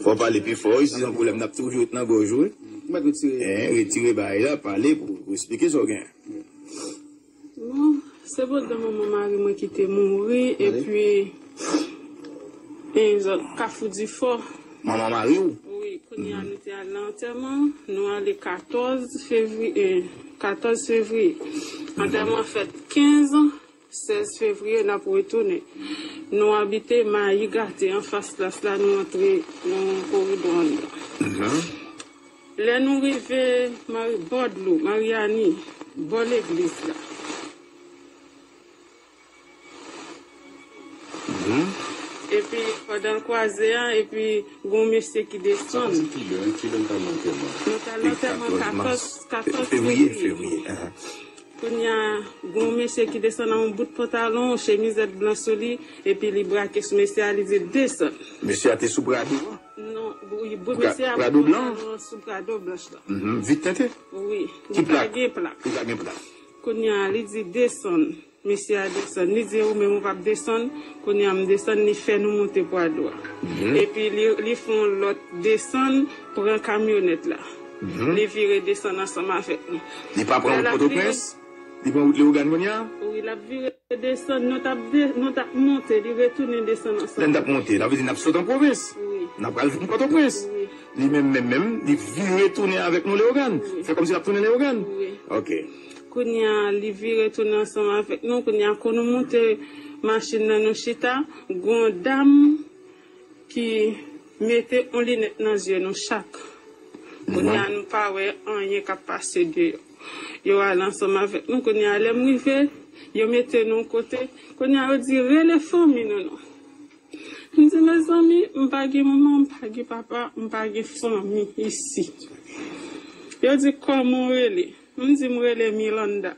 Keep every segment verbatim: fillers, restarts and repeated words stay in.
Fò w pale pi fò wi, si se yon pwoblèm n ap toujou ret nan gòj ou wi. Mwen retire. Eh, retire bagay la, pale pou, pou eksplike sa w gen. Bon, se pandan manman mari mwen ki te mouri, epi, e, zòn Kafou Difò. Manman mari w? Wi, kounye a nou te al nan antèman, nou ale katòz fevriye, katòz fevriye. Antèman fèt kenz, sèz fevriye, n ap retounen. Nou abite Mayi Gate, anfas klas la, nou antre nan koridò anndan. Lè nou rive Mari, bò dlo, Maryani, bò legliz la. Epi, pandan l kwaze a, epi, gon mesye ki desann. Sa pase kilè, kilè n t al nan antèman? Nou t al nan antèman katòz, katòz fevriye. Kounye a, gon mesye ki desann ak yon bout pantalon, yon chemizèt blan sou li, epi li brake sou mesye a, li di, "Desann." Mesye a te sou Prado a? Non, wi, mesye a bout pantalon sou Prado blanch la. Vit tente? Wi, li pa gen plak. Li pa gen plak. Kounye a, li di, "Desann." Mesye a desann. Li di, "Ou menm ou p ap desann." Kounye a, m desann, li fè nou monte Prado a. Epi li, li fè yon lòt desann, pran kamyonèt la. Li vire desann ansanm avèk nou. Li pa pran wout Pòtoprens? Li pran wout Leyogàn kounye a? Wi, l ap vire desann. Nou t ap de, nou t ap monte, li retounen desann ansanm. Lè n t ap monte, sa vle di n ap sot an pwovens. Wi. N ap pral vin Pòtoprens. Wi. Li menm, menm, menm, li vire tounen avèk nou Leyogàn. Wi. Fè kòmsi l ap tounen Leyogàn. Wi. Ok. Kounye a, li vire tounen ansanm avèk nou. Kounye a, kon nou monte machin nan, nou chita, gon dam ki mete yon linèt nan zye nou chak. Kounye a, nou pa wè anyen k ap pase deyò. Yo ale ansanm avèk nou. Kounye a, lè m rive, yo mete nou yon kote. Kounye a, yo di, "Rele fanmi nou non." M di, "Mezanmi, m pa gen manman, m pa gen papa, m pa gen fanmi isi." Yo di, "Kòman w rele?" M di, "M rele Milanda."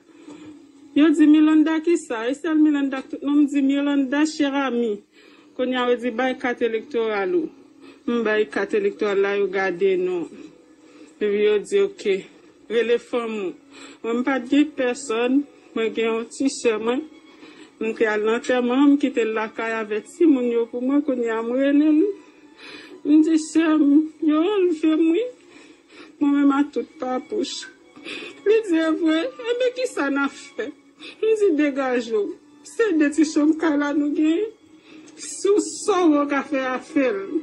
Yo di, "Milanda kisa?" E sèl Milanda k tout non. M di, "Milanda Cherami." Kounye a, yo di, "Bay kat elektoral ou." M bay kat elektoral la, yo gade non. Epi yo di, "Ok, rele fanmi w." Mwen, m pa t gen pèsòn. Mwen gen yon ti sè mwen. M te al nan antèman an, m kite l lakay avèk timoun yo pou mwen. Kounye a, m rele l. M di, "Sè m, yo anlve m wi." Mwen menm a tout papouch. Li di, "E vre? Enben, kisa n ap fè?" M di, "Degaje w. Se de ti chanm kay la nou genyen. Si w sa w wè w ka fè a, fè l."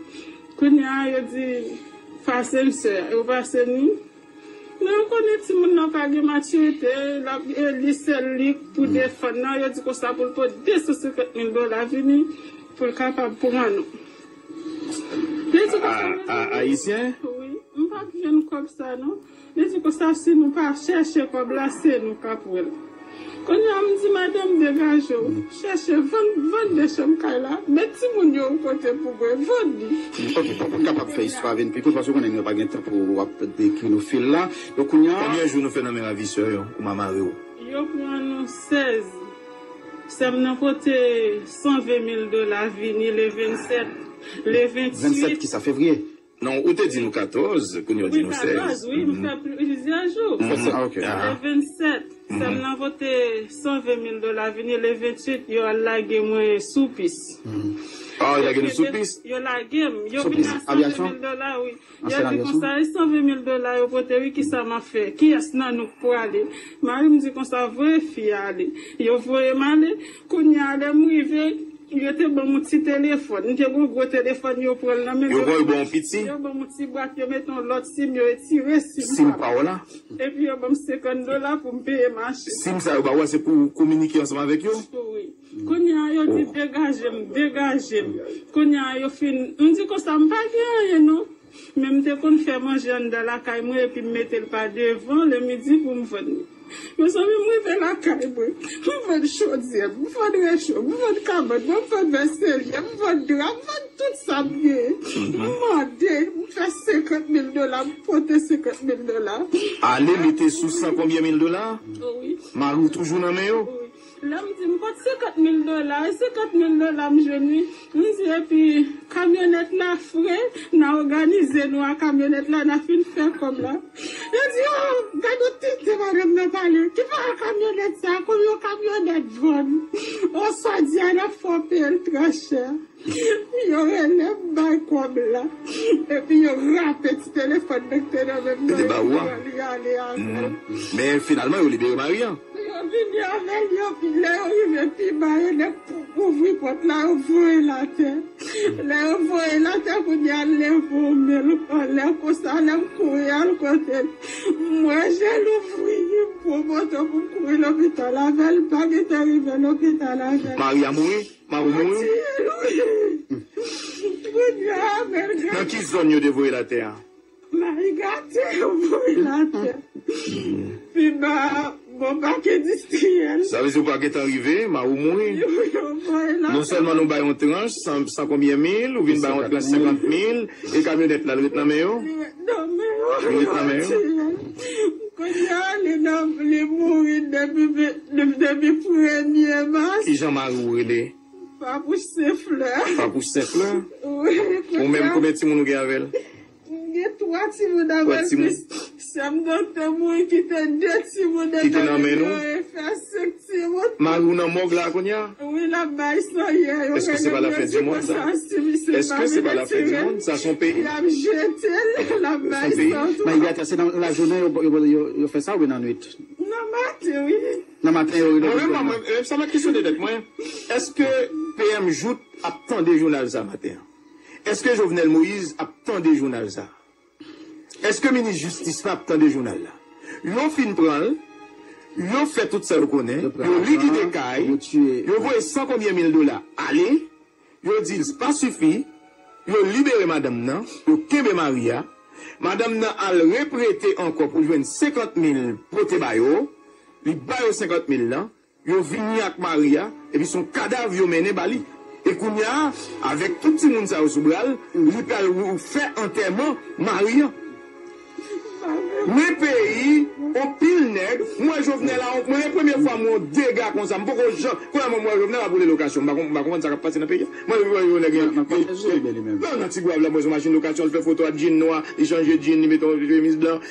Kounye a, yo di, "Pase m sè a." Yo pase m li. Men w konnen timoun nan pa gen matirite, l ap, e li sèl li pou defann nan. Yo di konsa pou l pote de san senkant mil dola vini pou l kapab pran nou. Li di konsa, a, a, Ayisyen? Wi, m pa t jwenn kòb sa non. Li di konsa, "Si nou pa chèche kòb la, se nou k ap wè l." Kounye a, m di, "Madanm, degaje w. Chèche, vann, vann de chanm kay la. Met timoun yo yon kote pou mwen, vann li." Ok, papa kapab fè istwa vin pi kout, paske w konnen nou pa gen tan pou w ap dekri nou fil la. Donk, kounye a, konbyen jou nou fè nan men ravisè yo, kouman mare w? Yo pran nou sèz. Sè m nan pote san ven mil dola vini le vennsèt, le ventuit. Vennsèt kisa, fevriye? Non, ou te di nou katòz, kounye a w di nou sèz. Wi, katòz, wi, m fè plizyè jou. Ah, ok. Le vennsèt, sè m nan pote san ven mil dola vini, le ventuit, yo al lage mwen sou pis. Ah, yo lage nou sou pis? Yo lage m, yo vin a san ven mil dola, wi. Yo di konsa, e san ven mil dola yo pote, wi, kisa m ap fè? Kiyès nan nou k prale? Mari m di konsa, voye fi a ale. Yo voye m ale. Kounye a, lè m rive, yo te ban m yon ti telefòn. M te gen yon gwo telefòn, yo pran l nan men m. Yo ba w yon piti? Yo ban m yon ti bwat, yo mete yon lòt sim, yo retire sim pa w la. Epi yo ban m senkant dola pou m peye machin. Sim sa yo ba w a, se pou w kominike ansanm avèk yo? Wi. Kounye a, yo di, "Degaje m, degaje m." Kounye a, yo fin, m di konsa, "M pa gen anyen, non." Men m te konn fè manje anndan lakay mwen epi m mete l pa devan le midi pou m vann li. Mezanmi, m rive lakay mwen, m vann chodyè, m vann recho, m vann kabann mwen, m vann vèselyè, m vann dra, m vann tout sa m genyen. M mande, m fè senkant mil dola, m pote senkant mil dola. Ale mete sou san konbyen mil dola? Wi. Mari w toujou nan men yo? Wi. Lè m di m pot senkant mil dola, e senkant mil dola m jwenn wi. M di epi kamyonèt la fre, n a òganize nou a kamyonèt la, n a fin fè kòb la. Yo di, "Oh, gade yon tenten madanm nan pale. Ki pa kamyonèt sa, konbyen yon kamyonèt vann?" Oswa di, "A n ap fè w peye l trè chè." Yo rele m bay kòb la. Epi yo rape ti telefòn nan ki te nan men m nan, yo pran li ale avè l. Men finalman, yo libere Maria. Yo vini avè l, yo, lè yo rive pi ba, yo nèk ouvri pòt la, yo voye l atè. Lè yo voye l atè, kounye a l leve yon men l anlè konsa, lè m kouri al kote l. M wè je l ouvri, m pran moto pou m kouri lopital avè l, m pa gentan rive lopital avè l. Maria mouri? Mari mouri? Yo tiye l, wi. Kounye a, men l gade. Nan ki zòn yo te voye l atè a? Mayi gate, yo voye l atè. Pi ba, bò pak endistriyèl. Sa vle di ou pa gentan rive, mari w mouri. Yo, yo voye l atè. Non sèlman nou bay yon tranch, san, san konbyen mil, ou vin bay yon tranch senkant mil, e kamyonèt la, l ret nan men yo? Li ret nan men yo. Li ret nan men yo? Yo tiye l. Kounye a, li nan, li mouri depi, depi, depi premye mas. Kijan mari w rele? Papouch Senflè. Papouch Senflè? Wi, kounye a. Ou menm, konbyen timoun ou gen avè l? M gen twa timoun avè l, plis sè m nan te mouri, kite de timoun nan men nou. Kite nan men nou? Yo fè senk timoun. Mari w nan mòg la kounye a? Wi, l ap bay san yè. Yo rele m, yo di konsa, si misye pa vin retire l, y ap jete l, l ap bay san tou. Mayi gate, se nan lajounen yo, yo, yo, yo fè sa oubyen nan nwit? Nan maten, wi. Nan maten, yo rele. Mwen menm, mwen, sa m ap kesyone tèt mwen, èske P M Jouthe ap tande jounal sa maten an? Èske Jovenel Moïse ap tande jounal sa? Èske minis jistis la ap tande jounal la? Yo fin pran l, yo fè tout sa yo konnen, yo likide kay, yo voye san konbyen mil dola ale, yo di l pa sifi, yo libere madanm nan, yo kenbe Maria. Madanm nan al reprete ankò pou l jwenn senkant mil pote ba yo, li ba yo senkant mil lan. Yo vini ak Maria, epi se yon kadav yo mennen ba li. E kounye a, avèk tout timoun sa yo sou bra l, li pral fè antèman Maria. Men peyi, anpil nèg, mwen Jovenel la, mwen premye fwa m wè yon dega konsa, m poko jan, premye mwen wè Jovenel ap woule lokasyon, m pa konprann sa k ap pase nan peyi a. Mwen depi wè yon nèg nan Tigwav la, mwen se yon machin lokasyon, li fè foto ak djin nwa, li chanje djin, li mete yon chemiz blan.